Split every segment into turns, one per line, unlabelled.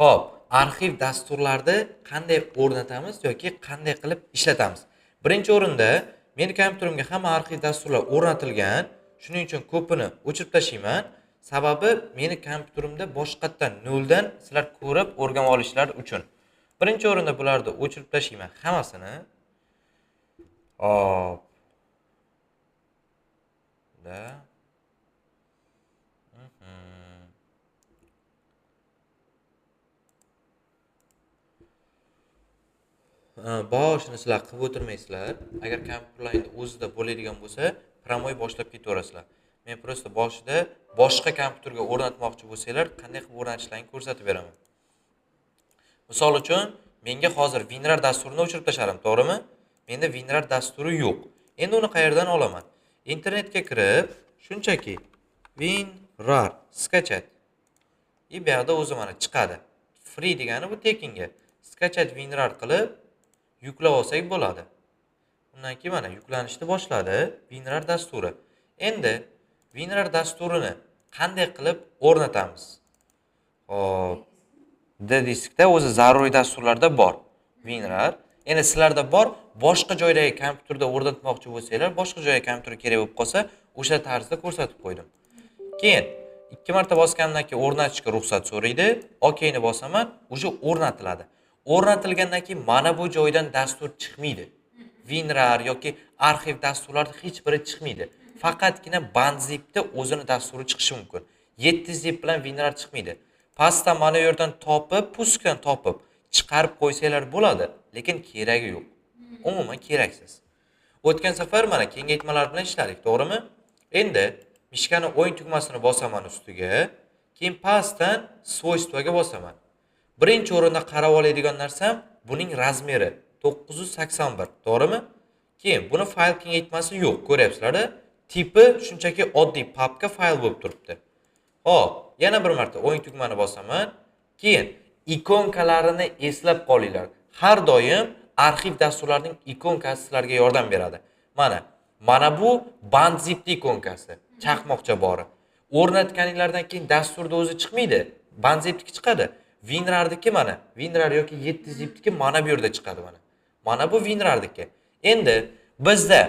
Xo'p, arxiv dasturlarni qanday o'rnatamiz yoki qanday qilib ishlatamiz? Birinchi o'rinda meni kompyuterimga hamma arxiv dasturlar o'rnatilgan. Shuning uchun ko'pini o'chirib tashlayman. Sababi meni kompyuterimda boshqatdan noldan sizlar ko'rib o'rganib olishlar uchun. Birinchi o'rinda bularni o'chirib tashlayman hammasini. Hop. Da. Boshini sizlar qilib o'tirmaysizlar. Agar kompyuterlaringiz o'zida bo'ladigan bo'lsa, promoy boshlab ketaverasizlar. Men prosta boshida boshqa kompyuterga o'rnatmoqchi bo'lsanglar, qanday qilib o'rnatishlarini ko'rsatib beraman. Misol uchun, menga hozir WinRAR dasturini o'chirib tashladim, to'g'rimi? Menda WinRAR dasturi yo'q. Endi uni qayerdan olaman? Internetga kirib, shunchaki WinRAR skachat. И bu yoqda o'zi mana chiqadi. Free degani bu tekinga. Skachat WinRAR qilib yuklab olsak bo'ladi. Undan keyin mana yuklanishni boshladi WinRAR dasturi. Endi WinRAR dasturini qanday qilib o'rnatamiz? Xo'p, D diskda o'zi zaruriy dasturlarda bor WinRAR. Endi sizlarda bor, boshqa joydagi kompyuterda o'rnatmoqchi bo'lsanglar, boshqa joyga kompyuter kerak bo'lib qolsa, o'sha tarzda ko'rsatib qo'ydim. Keyin 2 marta bosgandan keyin o'rnatishga ruxsat so'raydi. OKni bosaman, уже o'rnatiladi. O'rnatilgandan keyin mana bu joydan dastur chiqmaydi. WinRAR yoki arxiv dasturlari hech biri chiqmaydi. Faqatgina Banzipda o'zini dasturi chiqishi mumkin. 7 zip bilan WinRAR chiqmaydi. Pastdan mana bu yerdan topib, puskdan topib chiqarib qo'ysanglar bo'ladi, lekin keragi yo'q. Umuman keraksiz. O'tgan safar mana kengaytmalar bilan ishladik, to'g'rimi? Endi mishkani o'ng tugmasini bosaman ustiga, keyin pastdan svoystvoga bosaman. Birinchi o'rinda qarab oladigan narsam buning razmeri 981, to'g'rimi? Keyin buni fayl kengaytmasi yo'q, ko'ryapsizlar-a? Tipi shunchaki oddiy papka fayl bo'lib turibdi. Xo'p, yana bir marta o'ng tugmani bosaman. Keyin ikonkalarini eslab qolinglar. Har doim arxiv dasturlarining ikonkasi sizlarga yordam beradi. Mana bu Banzipning ikonkasi, chaqmoqcha bori. O'rnatganinglardan keyin dasturda o'zi chiqmaydi, Banzipniki chiqadi. WinRARniki mana, WinRAR yoki 7 zipniki mana bu yerda chiqadi mana. Mana bu WinRARniki. Endi bizda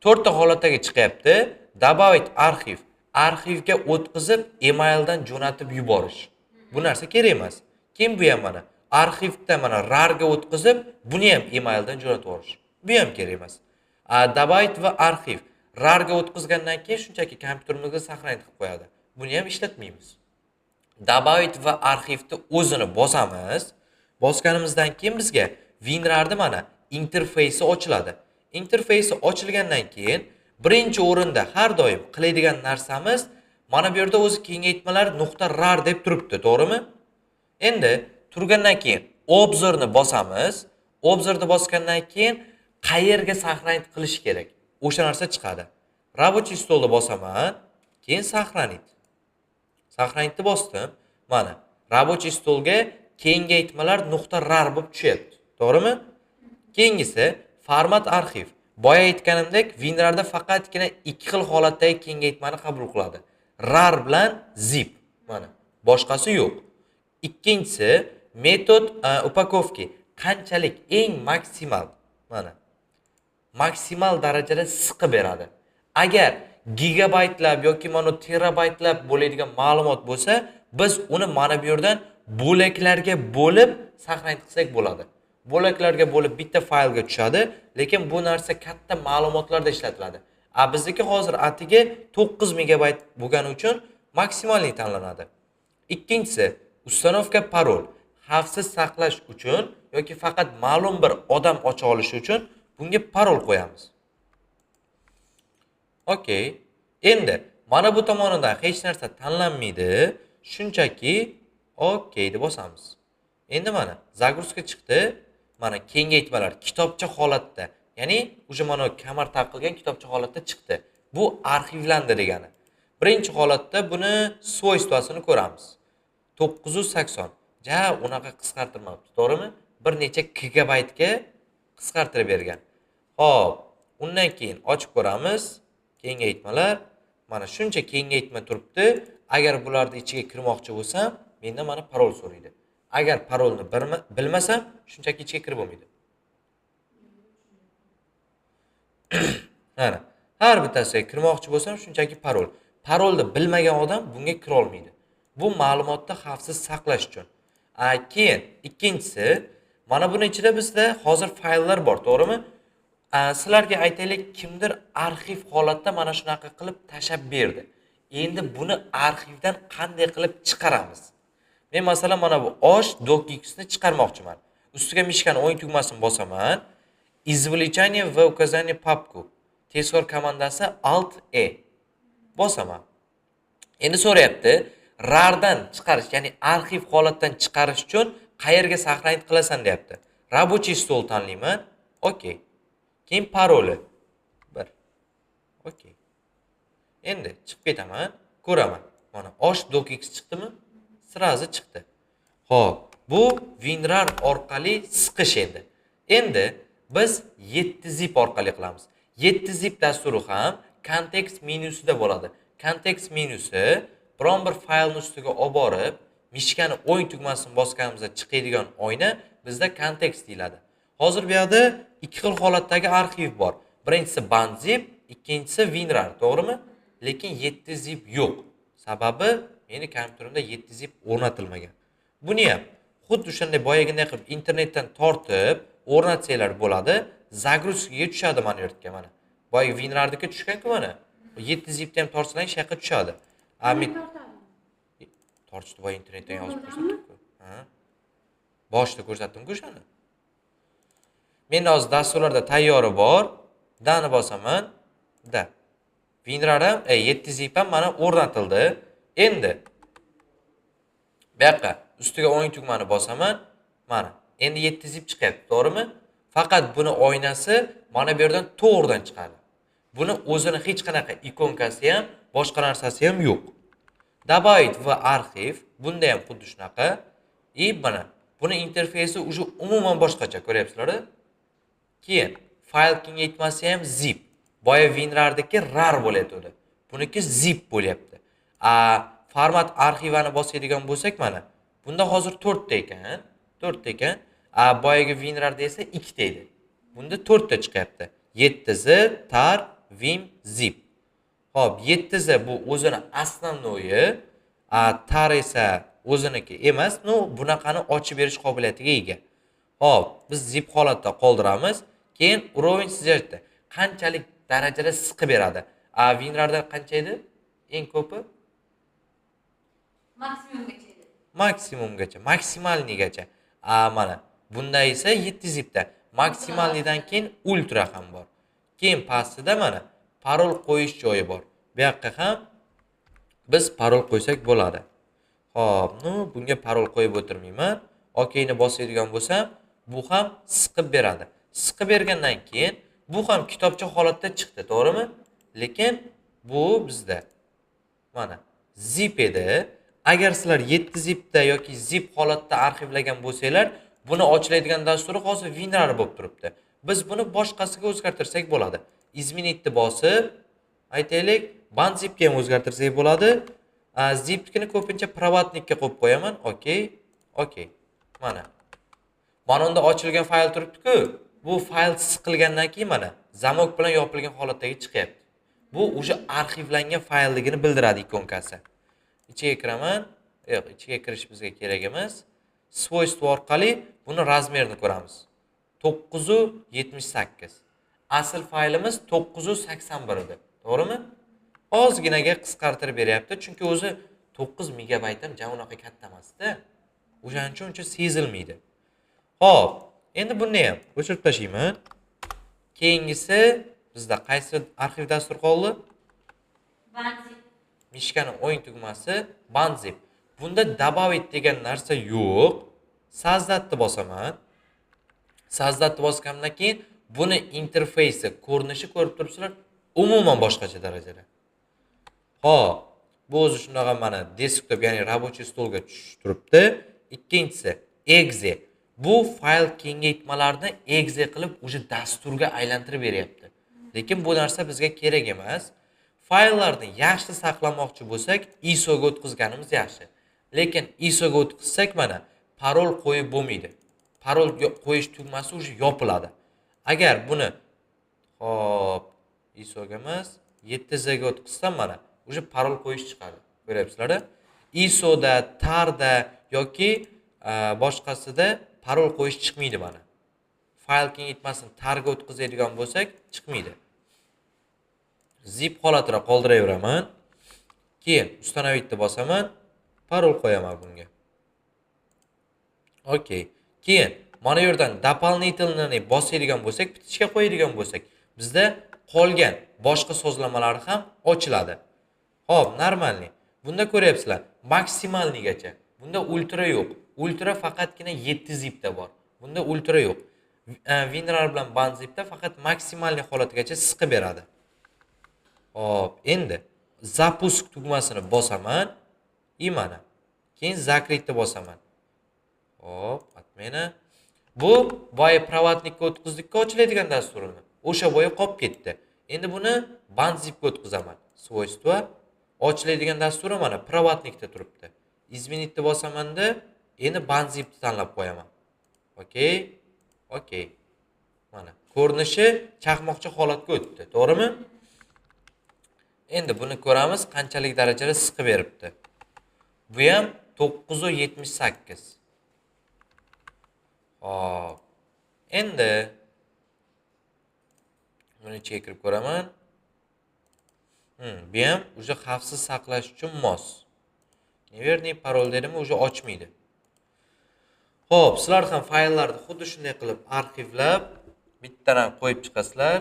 4 ta holatdagi chiqyapti. Добавить arxiv, arxivga o'tkazib emaildan jo'natib yuborish. Bu narsa kerak emas. Keyin bu ham mana arxivda mana RARga o'tkazib, buni ham emaildan jo'natib yuborish. Bu ham kerak emas. Добавить va arxiv RARga o'tkazgandan keyin shunchaki kompyuterimizga saqlanib qilib qo'yadi. Buni ham ishlatmaymiz. Добавить va arxivni o'zini bosamiz. Bosganimizdan keyin bizga WinRARni mana interfeysi ochiladi. Interfeysi ochilgandan keyin birinchi o'rinda har doim qiladigan narsamiz mana bu yerda o'zi kengaytmalar .rar deb turibdi, to'g'rimi? Endi turgandan keyin obzorni bosamiz. Obzorni bosgandan keyin qayerga saqlanib qilish kerak? O'sha narsa chiqadi. Рабочий stolni bosaman, keyin saqlanit. Saqlanitni bosdim. Mana рабочий stolga kengaytmalar .rar bo'lib tushyapti. To'g'rimi? Keyingisi format arxiv. Boya aytganimdek, WinRARda faqatgina 2 xil holatdagi kengaytmani qabul qiladi. RAR bilan zip. Mana boshqasi yo'q. Ikkinchisi metod upakovki. Qanchalik eng maksimal, mana maksimal darajada siqib beradi. Agar gigabaytlab yoki mana terabaytlab bo'ladigan ma'lumot bo'lsa, biz uni mana bu yerdan bo'laklarga bo'lib saqlanib qilsak bo'ladi. Bo'laklarga bo'lib bitta faylga tushadi, lekin bu narsa katta ma'lumotlarda ishlatiladi. A bizniki hozir atigi 9 megabayt bo'lgani uchun maksimalni tanlanadi. Ikkinchisi ustanovka parol. Xavfsiz saqlash uchun yoki faqat ma'lum bir odam ocha olishi uchun bunga parol qo'yamiz. Okey. Endi mana bu tomonidan hech narsa tanlanmaydi. Shunchaki okey deb bosamiz. Endi mana zagruzka chiqdi. Mana kengaytmalar kitobcha holatda, ya'ni уже mana kamar taqilgan kitobcha holatda chiqdi. Bu arxivlandi degani. Birinchi holatda buni svoystvasini ko'ramiz. 980. Ja unaqa qisqartirmabdi, to'g'rimi? Bir necha gigabaytga qisqartirib bergan. Xo'p, undan keyin ochib ko'ramiz. Kengaytmalar. Mana shuncha kengaytma turibdi. Agar bularni ichiga kirmoqchi bo'lsam, mendan mana parol so'raydi. Agar parolni bilmasam, shunchaki ichiga kirib bo'lmaydi. Mana, har bittasiga kirmoqchi bo'lsam, shunchaki parol. Parolni bilmagan odam bunga kira olmaydi. Bu ma'lumotni xavfsiz saqlash uchun. Keyin ikkinchisi, mana buni ichida bizda hozir fayllar bor, to'g'rimi? Sizlarga aytaylik, kimdir arxiv holatda mana shunaqa qilib tashlab berdi. Endi buni arxivdan qanday qilib chiqaramiz? Men masalan mana bu osh docxni chiqarmoqchiman. Ustiga mishkani o'ng tugmasini bosaman. Извлечение в указанную папку. Tezkor komandasi Alt E. Bosaman. Endi so'rayapti, RARdan chiqarish, ya'ni arxiv holatdan chiqarish uchun qayerga сохранить qilasan deyapti. Рабочий стол tanlayman. Okey. Keyin paroli 1. Okey. Endi chiqib ketaman, ko'raman. Mana osh docx chiqdimi? Сразу chiqdi. Xo'p, bu WinRAR orqali siqish endi. Endi biz 7 zip orqali qilamiz. 7 zip dasturi ham kontekst menyusida bo'ladi. Kontekst menyusi biron bir faylni ustiga olib borib, mishkani o'ng tugmasini bosganimizda chiqadigan oyna bizda kontekst deyiladi. Hozir bu yerda ikki xil holatdagi arxiv bor. Birinchisi banzip, ikkinchisi WinRAR, to'g'rimi? Lekin 7 zip yo'q. Sababi meni kompyuterimda 7 zip o'rnatilmagan. Buni ham xuddi o'shanday boyagiday qilib internetdan tortib o'rnatsanglar bo'ladi. Загрузка ga tushadi mana yerga mana. Boyagi WinRARniki tushgan-ku mana. 7 zipni ham tortsalang shu yoqqa tushadi. A men tortishdi boya internetdan yozib ko'rsatdim-ku. Ha? Boshida ko'rsatdim-ku o'shani. Menda hozir dasturlarda tayyori bor. Dani bosaman. Da. WinRAR ham, 7 zip ham mana o'rnatildi. Endi bu yoqqa ustiga o'ng tugmani bosaman. Mana endi 7 zip chiqyapti, to'g'rimi? Faqat buni oynasi mana bu yerdan to'g'ridan chiqadi. Buni o'zini hech qanaqa ikonkasi ham, boshqa narsasi ham yo'q. Добавить в архив, bunda ham xuddi shunaqa. И mana buni interfeysi уже umuman boshqacha, ko'ryapsizlar-a? Keyin fayl kengaytmasi ham zip. Boya WinRARdagi RAR bo'layotdi. Buniki zip bo'lyapti. A format arxivani bosadigan bo'lsak mana bunda hozir 4 ta ekan, 4 ta ekan. A boyagi WinRARda esa 2 ta edi. Bunda 4 ta chiqyapti. 7z, tar, vim, zip. Xo'p, 7z bu o'zini основной, a tar esa o'ziniki emas, no bunaqani ochib berish qobiliyatiga ega. Xo'p, biz zip holatda qoldiramiz. Keyin уровень сжатия qanchalik darajada siqib beradi. A WinRARda qancha edi? Eng ko'pi?
Maksimumgacha edi.
Maksimumgacha, максимальный gacha. A mana bunda esa 7 zipda максимальный dan keyin ultra ham bor. Keyin pastida mana parol qo'yish joyi bor. Bu yoqqa ham biz parol qo'ysak bo'ladi. Xo'p, ну bunga parol qo'yib o'tirmayman. OKni bosadigan bo'lsam, bu ham siqib beradi. Siqib bergandan keyin bu ham kitobcha holatda chiqdi, to'g'rimi? Lekin bu bizda mana zip edi. Agar sizlar 7 zipda yoki zip holatda arxivlagan bo'lsanglar, buni ochiladigan dasturi hozir WinRAR bo'lib turibdi. Biz buni boshqasiga o'zgartirsak bo'ladi. Изменить bosib, aytaylik, banzipga ham o'zgartirsak bo'ladi. Zipnikini ko'pincha проводник ka qo'yib qo'yaman. Okey, okey. Mana. Mana unda ochilgan fayl turibdi-ku. Bu fayl siqilgandan keyin mana zamok bilan yopilgan holatdagi chiqyapti. Bu уже arxivlangan faylligini bildiradi ikonkasi. Ichiga kiraman. Yo'q, ichiga kirish bizga kerak emas. Свойство orqali buni размер ini ko'ramiz. 978. Asl faylimiz 981 edi. To'g'rimi? Ozginaga qisqartirib beryapti, chunki o'zi 9 megabayt ham ja unaqa katta emas-da. O'shaning uchun uncha sezilmaydi. Xo'p, endi buni ham o'chirib tashlayman. Keyingisi bizda qaysi arxiv dastur qoldi?
Banzip.
Mishkani o'ng tugmasi banzip. Bunda добавить degan narsa yo'q. Создать bosaman. Создать bosgandan keyin buni interfeysi, ko'rinishi ko'rib turibsizlar, umuman boshqacha darajada. Xo'p, bu o'zi shunaqa mana desktop, ya'ni рабочий стол ga tushib turibdi. Ikkinchisi exe. Bu fayl kengaytmalarni exe qilib уже dasturga aylantirib beryapti. Lekin bu narsa bizga kerak emas. Fayllarni yaxshi saqlamoqchi bo'lsak, ISO ga o'tkazganimiz yaxshi. Lekin ISO ga o'tkazsak mana Parol qo'yib bo'lmaydi. Parol qo'yish tugmasi уже yopiladi. Agar buni hop, ISOga emas, 7Z ga o'tkazsam, mana уже parol qo'yish chiqadi. Ko'ryapsizlar? ISOda, tarda yoki boshqasida parol qo'yish chiqmaydi mana. Fayl kengaytmasini targa o'tkazadigan bo'lsak, chiqmaydi. Zip holatida qoldiraveraman. Keyin установить bosaman, parol qo'yaman bunga. Okey. Keyin mana bu yerdan дополнительный bosadigan bo'lsak, птичка qo'yadigan bo'lsak, bizda qolgan boshqa sozlamalar ham ochiladi. Xo'p, нормальный. Bunda ko'ryapsizlar, максимальный gacha. Bunda ультра yo'q. Ультра faqatgina 7 zipda bor. Bunda ультра yo'q. WinRAR bilan BunZipda faqat максимальный holatigacha siqib beradi. Xo'p, endi запуск tugmasini bosaman и mana. Keyin закрыть bosaman. Xo'p, отмена. Bu boya проводник ka o'tkazdik, ochiladigan dasturini. O'sha boya qolib ketdi. Endi buni BunZipga o'tkazaman. Свойства, ochiladigan dasturi mana проводник da turibdi. Изменить bosamanda, endi BunZipni tanlab qo'yaman. Okey. Okey. Mana ko'rinishi chaqmoqcha holatga o'tdi, to'g'rimi? Endi buni ko'ramiz, qanchalik darajada siqib beribdi. Bu ham 978. Xo'p. Endi buni ichiga kirib ko'raman. Bu ham уже xavfsiz saqlash uchun mos. Неверный parol dedimi, уже ochmaydi. Xo'p, sizlar ham fayllarni xuddi shunday qilib arxivlab, bittadan qo'yib chiqasizlar.